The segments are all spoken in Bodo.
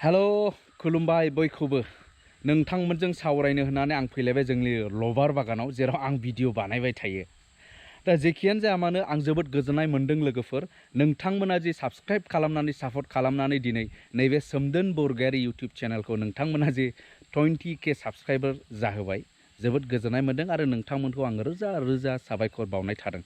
हेलो खुलुमबाय बयखौबो नोंथांमोनजों सावरायनो होननानै आं फैलायबाय जोंनि लबार बागानाव जेराव आं भिडिअ बानायबाय थायो। दा जेखियानो जाया मानो आं जोबोद गोजोननाय मोन्दों लोगोफोर नोंथांमोना जि साबस्क्राइब खालामनानै सापर्ट खालामनानै दिनै नैबे सोमदोन बरगयारी इउटिउब चेनेलखौ नोंथांमोना जि 20K साबस्क्राइबार जाहोबाय जोबोद गोजोननाय मोन्दों आरो नोंथांमोनखौ आं रोजा रोजा साबायखर बावनाय थादों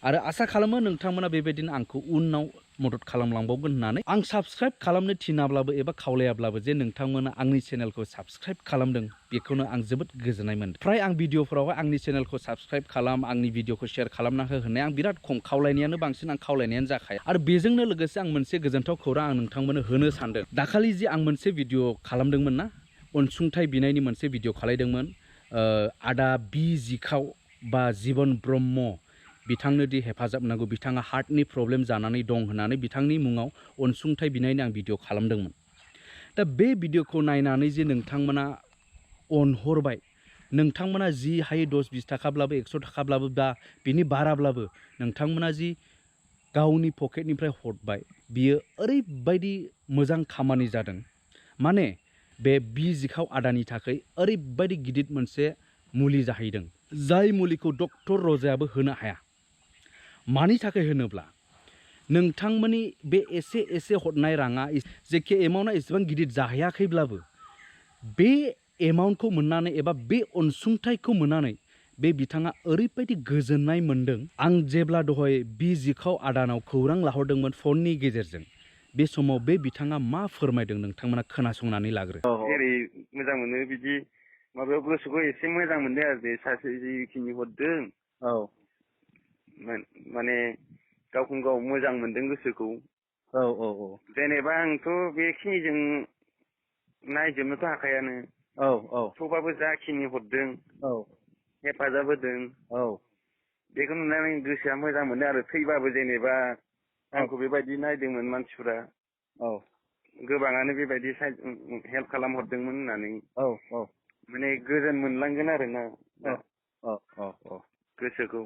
आरो आसा खालामो नोंथांमोना बेबायदिनो आंखौ उनाव मदद खालामलांबावगोन होननानै आं साबस्क्राइब खालामनो थिनाब्लाबो एबा खावलायाब्लाबो जे नोंथांमोना आंनि चेनेलखौ साबस्क्राइब खालामदों बेखौनो आं जोबोद गोजोननाय मोन्दों। फ्राय आं भिडिअफोरावहाय आंनि चेनेलखौ साबस्क्राइब खालाम आंनि भिडिअखौ शेयार खालामना हो होननाय आं बिराद खम खावलायनायानो बांसिन आं खावलायनायानो जाखाया आरो बेजोंनो लोगोसे आं मोनसे गोजोनथाव खौरां आं नोंथांमोननो होनो सानदों। दाखालि जि आं मोनसे भिडिअ खालामदोंमोन ना अनसुंथाइ बिनायनि मोनसे भिडिअ खालामदोंमोन आदा बि जिखाव बा जिबन ब्रह्म बिथांनो दि हेफाजाब नांगौ बिथाङा हार्टनि प्रब्लेम जानानै दं होननानै बिथांनि मुङाव अनसुंथाइ बिनायनि आं भिडिअ खालामदोंमोन। दा बे भिडिअखौ नायनानै जे नोंथांमोना अनहरबाय नोंथांमोना जि हायो 10-20 थाखाब्लाबो 100 थाखाब्लाबो बा बिनि बाराब्लाबो नोंथांमोना जि गावनि पकेटनिफ्राय हरबाय बियो ओरैबायदि मोजां खामानि जादों। माने बे बि जिखाव आदानि थाखाय ओरैबायदि गिदिर मोनसे मुलि जाहैदों जाय मुलिखौ डक्टर रजायाबो होनो हाया। मानि थाखाय होनोब्ला नोंथांमोननि बे एसे एसे हरनाय राङा जेखि एमाउन्टआ एसेबां गिदिर जाहैयाखैब्लाबो बे एमाउन्टखौ मोननानै एबा बे अनसुंथाइखौ मोननानै बे बिथाङा ओरैबायदि गोजोननाय मोन्दों। आं जेब्ला दहाय बि जिखाव आदानाव खौरां लाहरदोंमोन फननि गेजेरजों बे समाव बे बिथाङा मा फोरमायदों नोंथांमोना खोनासंनानै लाग्रो। जेरै मोजां मोनो बिदि माबायाव गोसोखौ एसे मोजां मोनदों आरो बे सासे जिखिनि हरदों माने गावखौनो गाव मोजां मोनदों गोसोखौ। जेनेबा आंथ' बेखिनिजों नायजोबनोथ' हाखायानो थेवबाबो जाखिनि हरदों हेफाजाब होदों बेखौ नुनानै गोसोआ मोजां मोनदों आरो थैबाबो जेनेबा आंखौ बेबायदि नायदोंमोन मानसिफोरा गोबाङानो बेबायदि हेल्प खालामहरदोंमोन होननानै माने गोजोन मोनलांगोन आरो ना गोसोखौ।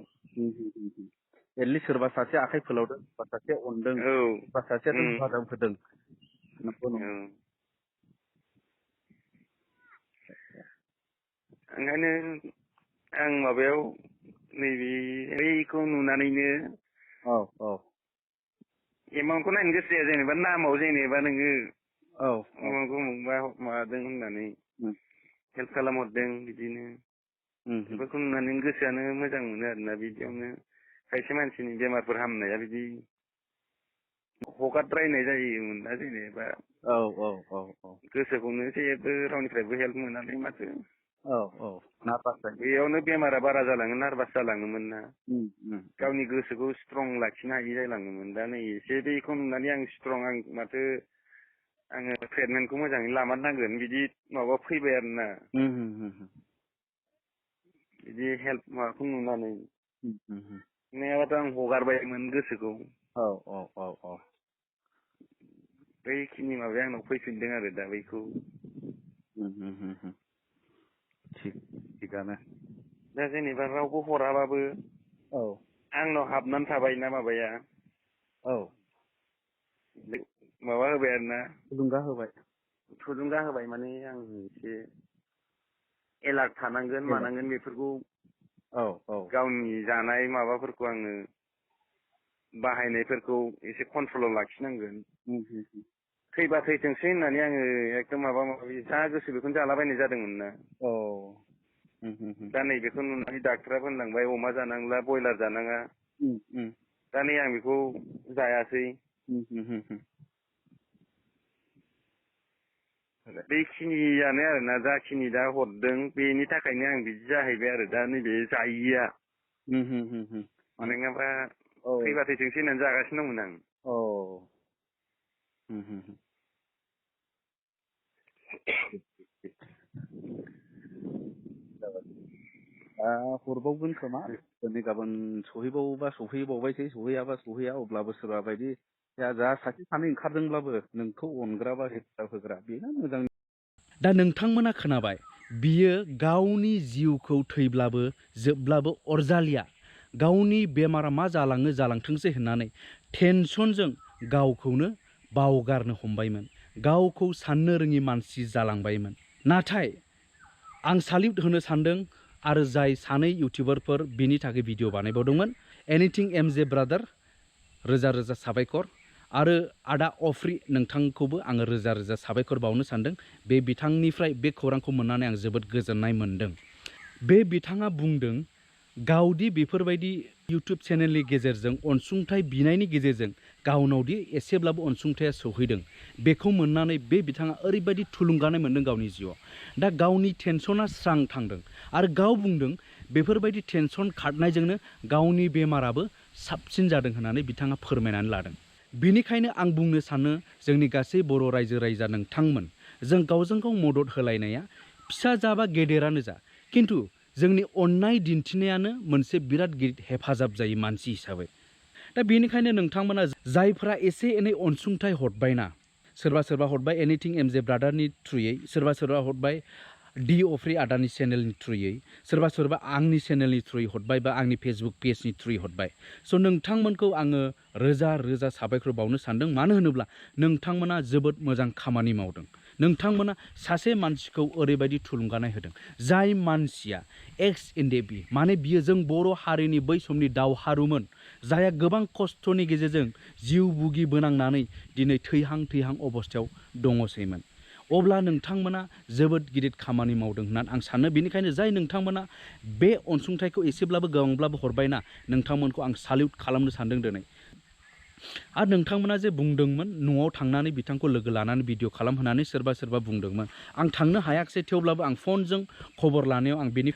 एटलिस्ट सोरबा सासे आखाइ फोलावदों बा सासे अनदों बा सासेयाथ' हेफाजाब होदों। ओंखायनो आं माबायाव नैबे बैखौ नुनानैनो एमाउन्टखौ नायनो गोसो जाया जेनेबा नामाव जेनेबा नोङो माबादों होननानै हेल्प खालामहरदों बिदिनो बेफोरखौ नुनानै गोसोआनो मोजां मोनो आरोना। बिदियावनो खायसे मानसिनि बेमारफोर हामनाया बिदि हगारद्रायनाय जायोमोन ना जेनेबा गोसोखौनो जेबो रावनिफ्रायबो हेल्प मोनालै माथो बेयावनो बेमारा बारा जालाङो नार्भास जालाङोमोन ना गावनि गोसोखौ स्ट्रं लाखिनो हायि जालाङोमोन। दा नै एसे बेखौ नुनानै आं स्ट्रं आं माथो आङो ट्रिटमेन्टखौ मोजाङै लामारनांगोन बिदि माबा फैबाय आरोना बिदि हेल्प माबाखौ नुनानै नङाबाथ' आं हगारबायमोन गोसोखौ। बैखिनि माबाया आंनाव फैफिनदों आरो दा बैखौ थिगानो। दा जेनेबा रावबो हराबाबो आंनाव हाबनानै थाबाय ना माबाया माबा होबाय आरो ना थुलुंगा होबाय माने आं एसे एलार्ट थानांगोन मानांगोन बेफोरखौ गावनि जानाय माबाफोरखौ आङो बाहायनायफोरखौ एसे कन्ट्रलाव लाखिनांगोन। थैबा थैथोंसै होननानै आङो एकदम माबा माबि जा गोसो बेखौनो जालाबायनाय जादोंमोन ना। दा नैबेखौ नुनानै डाक्टरा होनलांबाय अमा जानांला बयलार जानाङा। दा नै आं बेखौ जायासै। बेखिनियानो आरोना जाखिनि दा हरदों बेनि थाखायनो आं बिदि जाहैबाय आरो दा नैबे जायिया नङाबा थैबा थैथोंसै होननानै जागासिनो दंमोन आं। हरबावगोन खोमा दिनै गाबोन सहैबावोबा सहैबावबायसै सहैयाबा सहैया अब्लाबो सोरबा बायदि जा सासे सानै ओंखारदोंब्लाबो नोंखौ अनग्रा बा हेफाजाब होग्रा बेनो मोजां। दा नोंथांमोना खोनाबाय बियो गावनि जिउखौ थैब्लाबो जोबब्लाबो अरजालिया गावनि बेमारा मा जालाङो जालांथोंसै होननानै टेनसनजों गावखौनो बावगारनो हमबायमोन। गावखौ साननो रोङि मानसि जालांबायमोन। नाथाय आं साल्युट होनो सानदों आरो जाय सानै इउटिउबारफोर बिनि थाखाय भिडिअ बानायबावदोंमोन, एनिथिं एमजे ब्रादार रोजा रोजा साबायखर, आरो आदा अफ्रि नोंथांखौबो आङो रोजा रोजा साबायखर बावनो सानदों। बे बिथांनिफ्राय बे खौरांखौ मोननानै आं जोबोद गोजोननाय मोनदों। बे बिथाङा बुंदों गावदि बेफोरबायदि इउटिउब चेनेलनि गेजेरजों अनसुंथाइ बिनायनि गेजेरजों गावनावदि एसेब्लाबो अनसुंथाया सौहैदों, बेखौ मोननानै बे बिथाङा ओरैबायदि थुलुंगानाय मोनदों गावनि जिउआव। दा गावनि टेनसना स्रां थांदों आरो गाव बुंदों बेफोरबायदि टेनसन खारनायजोंनो गावनि बेमाराबो साबसिन जादों होननानै बिथाङा फोरमायनानै लादों। बिनिखायनो आं बुंनो सानो जोंनि गासै बर' रायजो राजा नोंथांमोन, जों गावजों गाव मदद होलायनाया फिसा जा बा गेदेरानो जा, खिन्थु जोंनि अननाय दिन्थिनायानो मोनसे बिराद गिदिर हेफाजाब जायो मानसि हिसाबै। दा बेनिखायनो नोंथांमोना जायफ्रा एसे एनै अनसुंथाइ हरबायना, सोरबा सोरबा हरबाय एनिथिं एमजे ब्रादारनि थ्रुयै, सोरबा सोरबा हरबाय डि अफ्रि आदानि चेनेलनि थ्रुयै, सोरबा सोरबा आंनि चेनेलनि थ्रुयै हरबाय बा आंनि फेसबुक पेजनि थ्रुयै हरबाय। स' नोंथांमोनखौ आङो रोजा रोजा साबायखर बावनो सानदों। मानो होनोब्ला नोंथांमोना जोबोद मोजां खामानि मावदों। नोंथांमोना सासे मानसिखौ ओरैबायदि थुलुंगानाय होदों, जाय मानसिया एक्स-NDFB, माने बियो जों बर' हारिनि बै समनि दावहारुमोन, जायहा गोबां खस्थ'नि गेजेरजों जिउ बुगिबोनांनानै दिनै थैहां थैहां अबस्थायाव दङसैमोन। अब्ला नोंथांमोना जोबोद गिदिर खामानि मावदों होननानै आं सानो। बेनिखायनो जाय नोंथांमोना बे अनसुंथाइखौ एसेब्लाबो गोबांब्लाबो हरबायना, नोंथांमोनखौ आं साल्युट खालामनो सानदों दिनै। आरो नोंथांमोना जे बुंदोंमोन न'आव थांनानै बिथांखौ लोगो लानानै भिडिअ खालामहोनानै सोरबा सोरबा बुंदोंमोन, आं थांनो हायाखिसै, थेवब्लाबो आं फनजों खबर लानायाव आं बिनि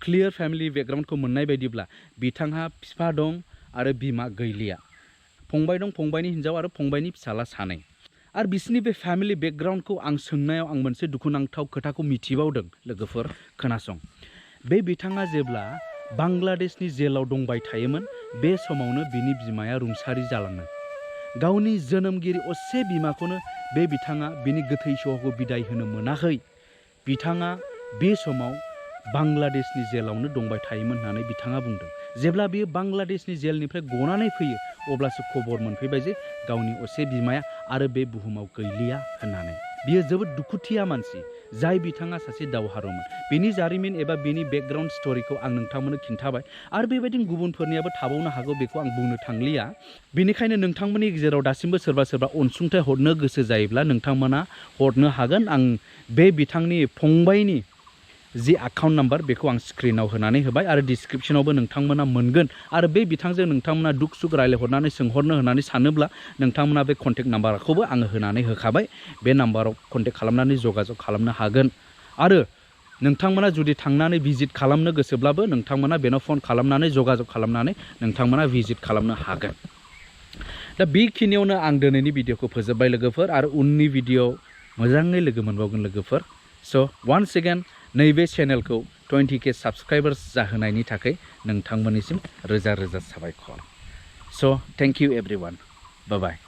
क्लियार फेमिलि बेकग्राउन्डखौ मोननाय बायदिब्ला बिथांहा बिफा दं आरो बिमा गैलिया, फंबाय दं, फंबायनि हिन्जाव आरो फंबायनि फिसाला सानै। आरो बिसोरनि बे फेमिलि बेकग्राउन्डखौ आं सोंनायाव आं मोनसे दुखुनांथाव खोथाखौ मिथिबावदों। लोगोफोर खोनासं, बे बिथाङा जेब्ला बांलादेशनि जेलाव दंबाय थायोमोन, बे समावनो बिनि बिमाया रुंसारि जालाङो। गावनि जोनोमगिरि असे बिमाखौनो बे बिथाङा बिनि गोथै सहखौ बिदाय होनो मोनाखै। बिथाङा बे समाव बांलादेशनि जेलावनो दंबाय थायोमोन होननानै बिथाङा बुंदों। जेब्ला बियो बांलादेशनि जेलनिफ्राय गनानै फैयो, अब्लासो खबर मोनफैबाय जे गावनि असे बिमाया आरो बे बुहुमाव गैलिया होननानै। बियो जोबोद दुखुथिया मानसि, जाय बिथाङा सासे दावहारुमोन। बिनि जारिमिन एबा बिनि बेकग्राउन्ड स्ट'रिखौ आं नोंथांमोननो खिन्थाबाय, आरो बेबायदिनो गुबुनफोरनियाबो थाबावनो हागौ, बेखौ आं बुंनो थांलिया। बेनिखायनो नोंथांमोननि गेजेराव दासिमबो सोरबा सोरबा अनसुंथाइ हरनो गोसो जायोब्ला नोंथांमोना हरनो हागोन। आं बे बिथांनि फंबायनि जि एकाउन्ट नाम्बार बेखौ आं स्क्रिनाव होनानै होबाय आरो डिसक्रिपसनावबो नोंथांमोना मोनगोन। आरो बे बिथांजों नोंथांमोना दुख सुख रायलायहरनानै सोंहरनो होननानै सानोब्ला नोंथांमोना बे कन्टेक्ट नाम्बारखौबो आङो होनानै होखाबाय। बे नाम्बाराव कन्टेक्ट खालामनानै जगाजग खालामनो हागोन। आरो नोंथांमोना जुदि थांनानै भिजिट खालामनो गोसोब्लाबो नोंथांमोना बेनाव फन खालामनानै जगाजग खालामनानै नोंथांमोना भिजिट खालामनो हागोन। दा बेखिनियावनो आं दिनैनि भिडिअखौ फोजोबबाय लोगोफोर, आरो उननि भिडिअ मोजाङै लोगो मोनबावगोन लोगोफोर। स' वान्स एगेन नैबे चेनेलखौ 20K साबस्क्राइबार्स जाहोनायनि थाखाय नोंथांमोननिसिम रोजा रोजा साबायखर। So' thank you everyone, bye bye.